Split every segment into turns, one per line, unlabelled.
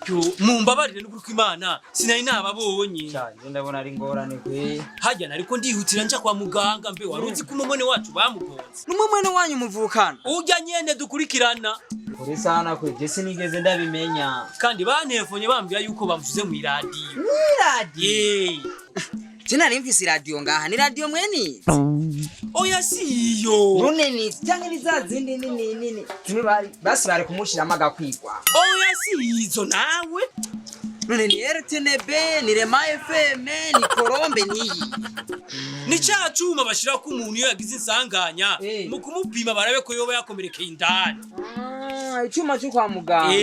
Yo, mumbabarire n'ukuri kw'Imana sinari nababonye.
Cyane, ndabona ari ingorane kwe.
Hajya nariko ndihutira nja kwa muganga. Mbe wari uzi ko umumone wacu bamugonze?
Numwe mwene wanyu muvukana?
Urya nyene dukurikirana.
Kuri sana kwe, je sinigeze ndabimenya.
Kandi bantefonye bambwira yuko bamushize mu iradiyo.
Iradiyo?
Ye.
Je nari mfise iradiyo ngaha, ni radiyo mwene?
Oya, siyo.
None ni cyangwa ni za zindi nini nini zimwe bari basi bari kumushiramo agakwigwa?
Oya, sizo nawe.
None ni RTNB, ni Rema FM, ni Colombe, niyi?
Ni ca cuma bashirako umuntu iyo yagize insanganya, mu kumupima barabe ko yoba yakomerekeye indani.
Ah, icyuma cyo kwa muganga.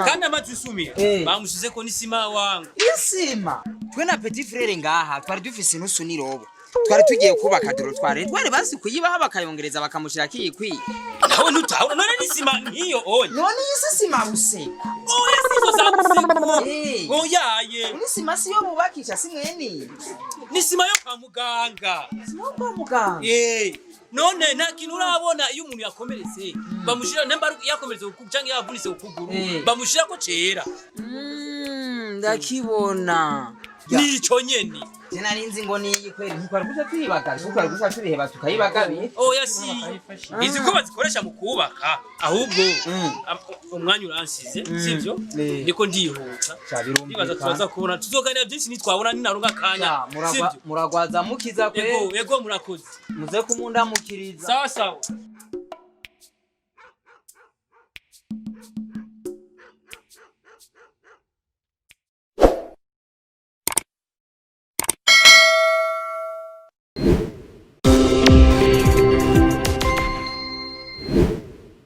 Kandi amatwi usumira, bamushizeko n'isima wangu.
Isima? Twe na petit frère ngaha twari dufise inusu n'irobo, twari tugiye kubaka dortoir, twari bazi kuyibaha bakayongereza bakamushirako iyikwiye.
Nawe ntutahura none n'isima nk'iyo oya?
None iyi si sima buseko?
Oya, sizo za buseko. Oyaye.
Ni sima siyo bubakisha, si mwene?
Ni sima yo kwa muganga.
Sima yo kwa muganga.
None nta kintu urabona iyo umuntu yakomeretse bamushira, nemba yakomeretse ku canke yavunitse ukuguru, bamushirako cera?
Ndakibona.
Nico nyene.
Je nari nzi ngo niyi kweri, ntitwari guca tuyibagaza, kuko twari guca tubiheba tukayibagabiye.
Oya, siyo, izi ko bazikoresha mu kubaka ahubwo. Umwanya uransize, sivyo? Ndiko ndihuta.
Ca, birumvikana.
Ndibaza turaza kubona, tuzoganira byinshi nitwabona ninaronka akanya.
Ca,
Sivyo?
Muragwaza mukiza kwe.
Ego ego, murakoze.
Muze kumundamukiriza.
Sawa sawa.